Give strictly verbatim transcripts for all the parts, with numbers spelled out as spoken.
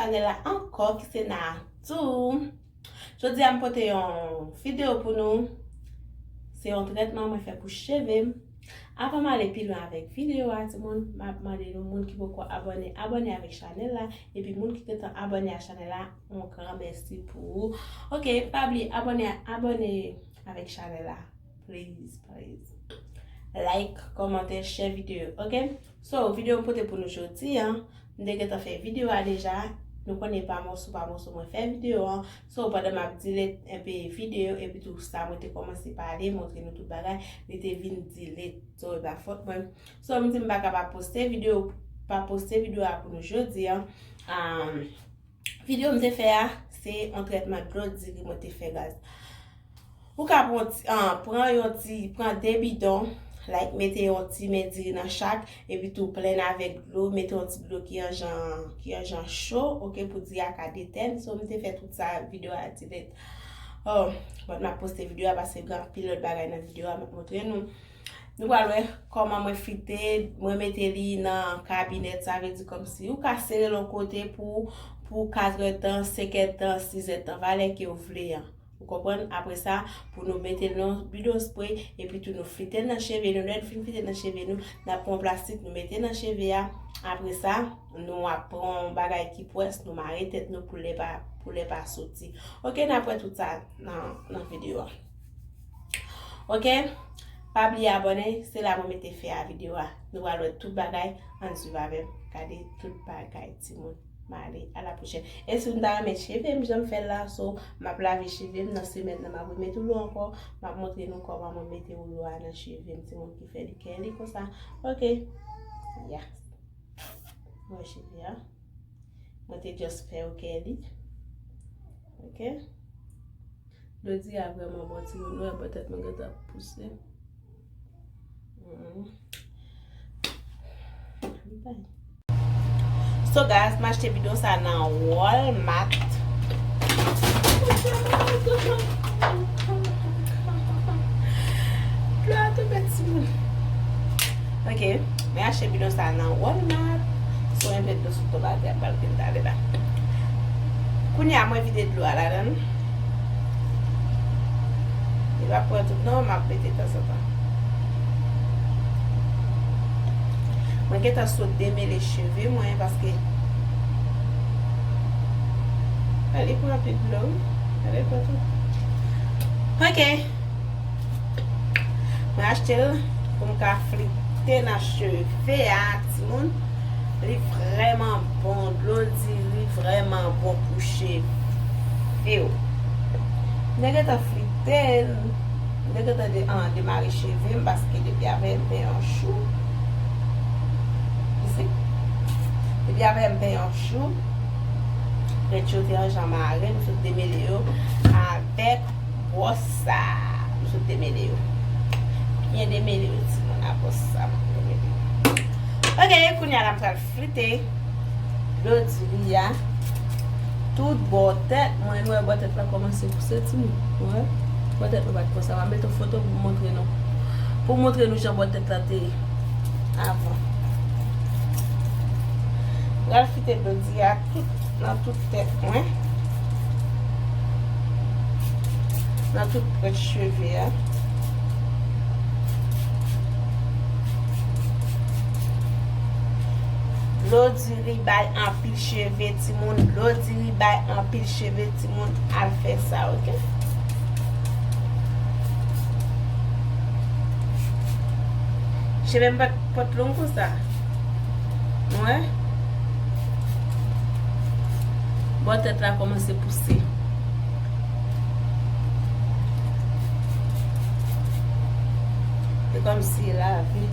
chanèl la ankò, ki se Natou. Jodi a m pote yon videyo pou nou. Se yon trètman mwen fè pou cheve m. Avan m ale pi lwen avèk videyo a, timoun, m ap mande nou, moun ki poko abòne, abòne avèk chanèl la. Epi moun ki gentan abòne a chanèl la, yon gran mèsi pou ou. Ok, pa bliye abòne, abòne avèk chanèl la. Please, please. Like, kòmante, share videyo, ok? So, videyo m pote pou nou jodi a, m te gentan fè videyo a deja. Nou konnen pa mòso pa mòso mwen fè videyo a. So, pandan m ap delete enpe videyo, epi tou sa mwen te kòmanse pale, montre nou tout bagay, li te vin delete. So, e pa fòt mwen. So, m di m pa ka pa poste videyo, pa poste videyo a pou nou jodi a. Um, Videyo m te fè a, se yon trètman dlo diri mwen te fè, guys. Ou ka pran ti, ah, pran yon ti, pran de bidon, like, mete yon ti men diri nan chak, epi tou plen avèk dlo, mete yon ti dlo ki yon jan, ki yon jan cho, ok, pou diri a ka detèn. So, m te fè tout sa, videyo a delete. Oh, but m ap poste videyo a paske gen anpil lòt bagay nan videyo a, m ap montre nou. Nou pral wè kòman mwen frite, mwen mete li nan kabinèt, sa vle di kòmsi ou ka sere l yon kote pou, pou katrè tan, senkè tan, sizè tan, valè ke w vle an. Ou konprann? Apre sa, pou nou mete l nan bidon spre, epi tou nou frite l nan cheve nou. Lè n fin frite l nan cheve nou, n ap pran yon plastik, nou mete nan cheve a. Apre sa, nou ap pran yon bagay ki pwès, nou mare tèt nou pou lè pa, pou lè pa soti. Ok, n ap wè tout sa nan, nan videyo a. Ok? Pa bliye abòne, se la mwen mete fè a videyo a. Nou pral wè tout bagay, ann swiv avè m. Gade tout bagay, timoun. M ale, a la pwochèn. E si w ta renmen cheve m, jan m fè l la, so, m ap lave cheve m nan semèn nan, m ap remete w lo ankò, m ap montre nou kòman mwen mete w lo a nan cheve m, timoun, ki fè li kèli konsa. Ok. Yes. Mwen cheve a. Mwen te just fè yo kèli. Ok. Dlo diri a vrèman bon, timoun, nou wè bò tèt mwen gentan pouse. Mhm. So guys, m achte bidon sa nan Walmart. Dlo a tonbe, timoun. Ok, mwen achte bidon sa nan Walmart. So, enpe dlo sot tonbe atè a, m pral vin tale la. Kounye a, mwen vide dlo a ladan l. Li p ap pran tout non, m ap mete tanzantan. Mwen gentan sot demele cheve mwen paske, a, li pran anpil dlo, wi. Gade l pran tout. Ok. Mwen achte l pou m ka flite nan cheve a, timoun. Li vrèman bon, dlo diri vrèman bon pou cheve w. M te gentan flite l, m te gentan de, an, demare cheve m paske depi avè m pen yon chou. Isi. Depi avè m pen yon chou. Rèd yo te an jan mare, m sot demele yo avèk bwòs sa. M sot demele yo. Byen demele yo, timoun, a bwòs sa, m demele yo. Ok, kounye a la m pral flite dlo diri a. Tout bò tèt mwen, nou wè bò tèt la kòmanse pouse, timoun. Ou wè? Bò tèt la pa t konsa. M ap mete yon foto pou m montre nou. Pou m montre nou jan bò tèt la te ye avan. Pral flite dlo diri a tout, nan tout tèt mwen. Nan tout pwent cheve a. Dlo diri bay anpil cheve, timoun. Dlo diri bay anpil cheve, timoun. Al fè sa, ok? Cheve m pa t, pa t long konsa. Ou wè? Bò tèt la kòmanse pouse. E kòmsi lave.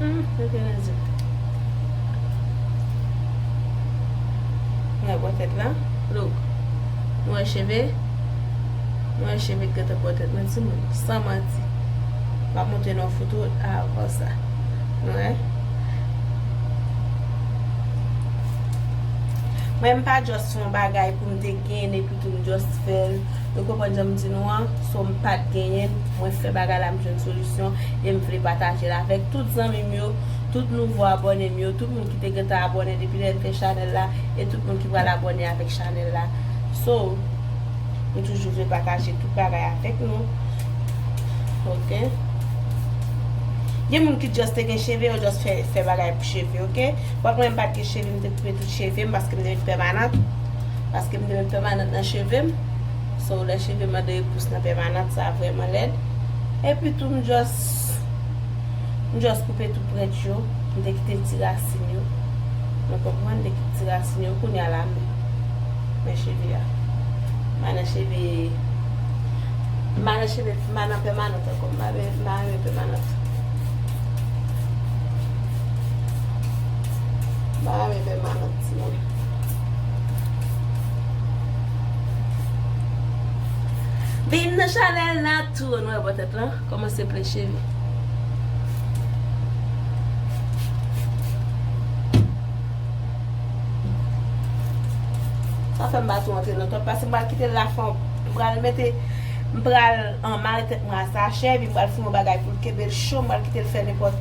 Hmm, mete nan zye. Mwen bò tèt la. Look. Nou wè cheve? Nou wè cheve k gentan bò tèt mwen, timoun. San manti. M ap montre nou yon foto avan sa. Nou wè? Mwen, m pa just fè yon bagay pou m te genyen epi tou m just fè l. Ou konprann jan m di nou an? So, m pa t genyen l, mwen fè bagay la, m jwenn solisyon e m vle pataje l avèk tout zanmi m yo. Tout nouvo abòne m yo, tout moun ki te gentan abòne depi lè m fè chanèl la, e tout moun ki pral abòne avèk chanèl la. So, m toujou vle pataje tout bagay avèk nou. Ok? Gen moun ki just te gen cheve, yo just fè, fè bagay pou cheve, ok? But mwen, m pa t gen cheve, m te koupe tout cheve m paske m te met pèmanant. Paske m te met pèmanant nan cheve m. So, lè cheve m mande repous nan pèmanant, sa vrèman lèd. Epi tou, m just, m just koupe tout prèt yo. M te kite ti rasin yo. Nou konprann? M te kite ti rasin yo. Kounye a la, men, men cheve a. M pa nan cheve, m pa nan cheve, m pa nan pèmanant ankò. M pa, m pa renmen pèmanant. M pa renmen pèmanant, timoun. Vin nan chanèl Natou, nou wè bò tèt lan kòmanse plen cheve. Sa fè m pa tou antre nan twòp, paske m pral kite l la fè yon, m pral mete, m pral anmare tèt mwen a sachè, epi m pral foume yon bagay pou l kenbe l cho, m pral kite l fè nenpòt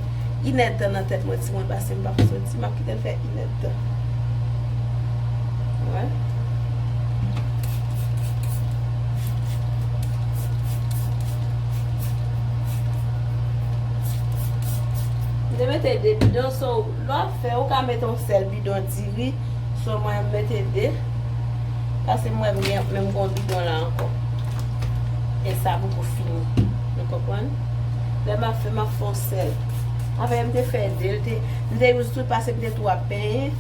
inèdtan nan tèt mwen, timoun, paske m pa pou soti, m ap kite l fè inèdtan. Wè. M te mete de bidon, so, lè w ap fè, ou ka mete yon sèl bidon diri, so, mwen, m mete de. Paske m wè m gen, menm gon bidon la ankò. E sa poko fini. Nou konprann? Lè m ap fè, m ap fè yon sèl. Apre, m te fè de, l te, m te use tout paske m te tou ap benyen.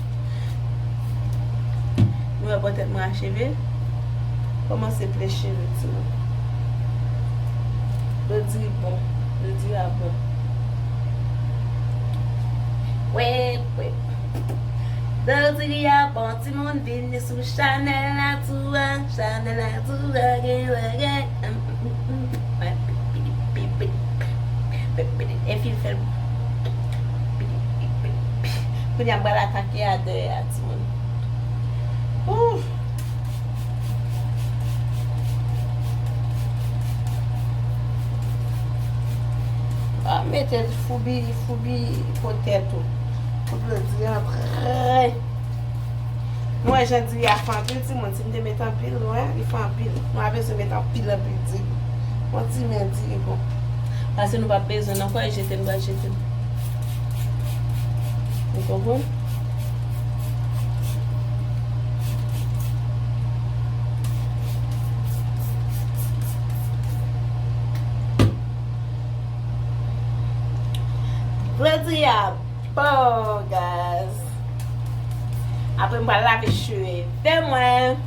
Nou wè bò tèt mwen a cheve? Kòmanse plen cheve, timoun. Dodiri bon. Dodiri a bon. Wè, wè. Dodiri a bon, timoun, vini sou chanèl Natou a. Chanèl Natou a gen bagay. Epi l fè l. Kounye a m pral atake a dèyè a, timoun. Ouf! A, mete foubi, foubi pou tèt ou. Pou diri antre. Nou wè jan diri a fè anpil, timoun. Si m te met anpil, nou wè, li fè anpil. Nou pa bezwen met anpil, anpil diri. Yon ti men diri bon. Paske nou p ap bezwen l ankò, e jete l, nou pral jete l. Ou konprann? Jodi a, bon, guys. Apre m pral lave cheve mwen.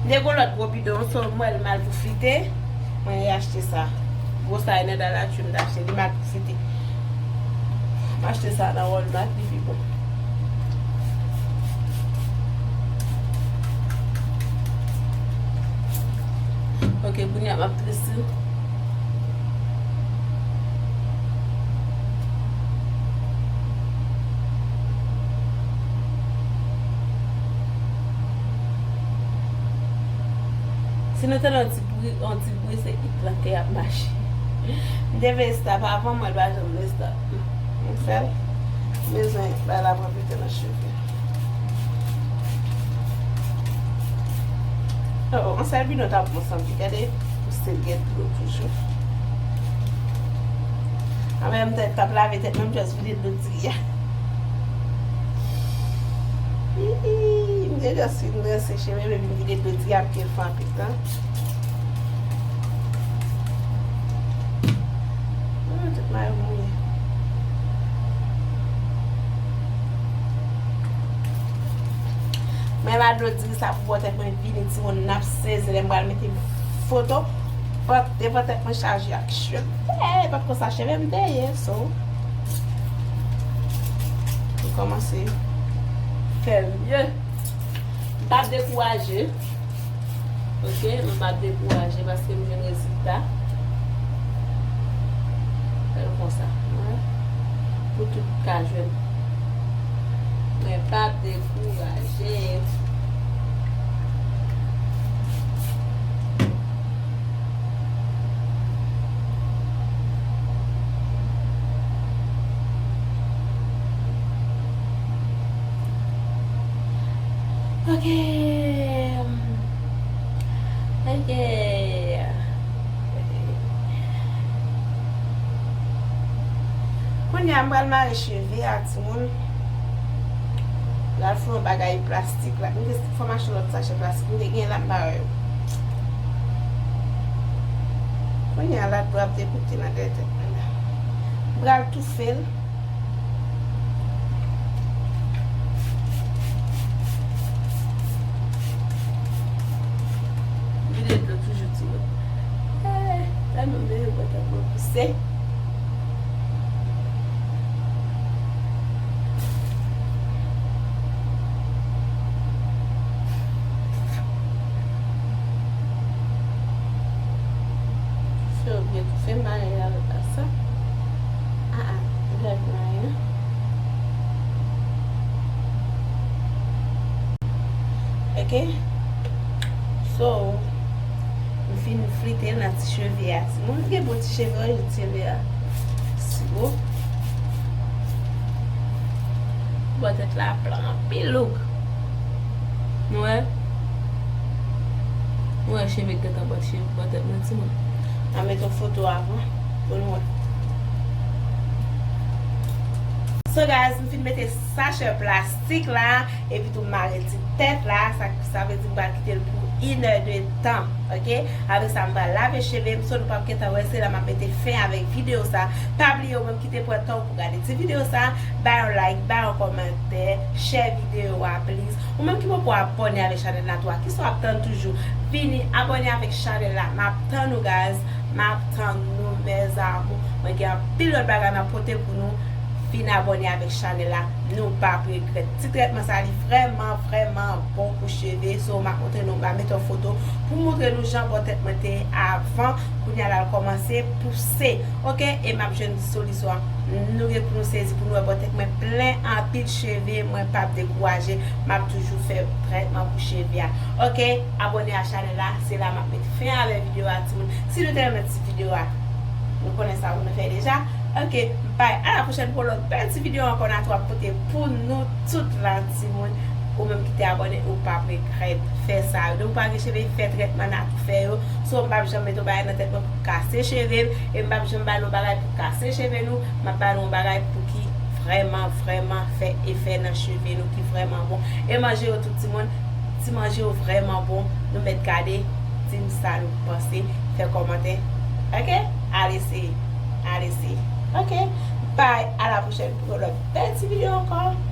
M te gon lòt gwo bidon, so m wè l mal pou fite. Mwen achte sa. Gwo sa, Enèda Latwi, m t achte li mal pou fite. M achte sa nan Walmart, li pi bon. Ok, kounye a m ap trese. Si nou tande yon ti bri, yon ti bri, se it lan ke y ap mache. M te vle stop avan, mwen pa janm vle stop. Yon sèl, m bezwen bay la pran pete nan cheve. Oh, yon sèl bidon t ap bon, sanble. Gade, pou se gen dlo toujou. Anben, m te t ap lave tèt mwen, m just vide dlo diri a. Ii, m te just fin rense cheve m, epi m vide dlo diri a, m te fè anpil tan. Ah, tout mayo mouye. Men la dlo diri sa pou bò tèt mwen vini, timoun, n ap sezi lè m pral mete foto. But devan tèt mwen chaje ak cheve. But konsa cheve m te ye, so. M kòmanse fè mye. M p ap dekouraje. Ok, m p ap dekouraje paske m jwenn rezilta. Fè l konsa. Wi. Ou tout ka jwenn. Mwen p ap dekouraje. Ok. Ok. Kounye a, m pral mare cheve a, timoun. L al fè yon bagay plastik la. M te fè m achte lòt sachè plastik. M te gen la, m pa wè yo. Kounye a, la, dlo ap degoute nan dèyè tèt mwen la. M pral toufe l. Vide dlo toujou, timoun. Eh, tèlman m bezwen bwè tèt mwen pouse. Fè w byen toufe, mare avèk sa. Ah, ah, m pèdi mare, non. Ok. So, m fin flite l nan ti cheve a. Timoun gen bon ti cheve, wi, cheve a. Siwo. Bò tèt la plan anpil, look. Nou wè? Nou wè cheve k gentan bò cheve bò tèt mwen, timoun. An met yon foto avan pou nou wè. So guys, m fin mete sachè plastik la, epi tou m mare ti tèt la, sa, sa vle di m pral kite l pou inè de tan, ok? Apre sa, m pral lave cheve m, so nou p ap gentan wè, se la m ap mete fen avèk videyo sa. Pa bliye ou menm ki te pran tan w pou gade ti videyo sa, bay yon like, bay yon kòmantè, share videyo a, please. Ou menm ki poko abòne avèk chanèl la tou a, kisa w ap tann toujou? Vini abòne avèk chanèl la. M ap tann nou, guys. M ap tann nou, mes amours. Mwen gen anpil lòt bagay m ap pote pou nou. Vin abòne avèk chanèl la. Nou p ap regrèt. Ti trètman sa, li vrèman, vrèman bon pou cheve. So, m ap montre nou, m ap mete yon foto pou montre nou jan bò tèt mwen te ye avan. Kounye a la, l kòmanse pouse. Ok, e m ap jwenn solisyon an. Nou gen pou nou sezi pou nou wè bò tèt mwen plen anpil cheve, mwen p ap dekouraje, m ap toujou fè trètman pou cheve a. Ok, abòne a chanèl la, se la m ap met fen avè videyo a, timoun. Si nou te renmen ti videyo a, nou konnen sa pou nou fè deja. Ok, bye, a la pwochèn pou lòt bèl ti videyo ankò, n a tou ap pote pou nou tout la, timoun. Ou menm ki te abòne, ou p ap regrèt. Fè sa. Depi w pa gen cheve, fè trètman, n a tou fè yo. So, m p ap janm mete yon bagay nan tèt mwen pou kase cheve m, e m p ap janm ba nou bagay pou kase cheve nou, m ap ba nou yon bagay pou ki vrèman, vrèman fè efè nan cheve nou, ki vrèman bon. E manje yo tou, timoun, ti manje yo vrèman bon. Nou mèt gade, di m sa nou panse, fè kòmantè. Ok? Al eseye. Al eseye. Ok? Bye. A la pwochèn pou yon lòt bèl ti videyo ankò.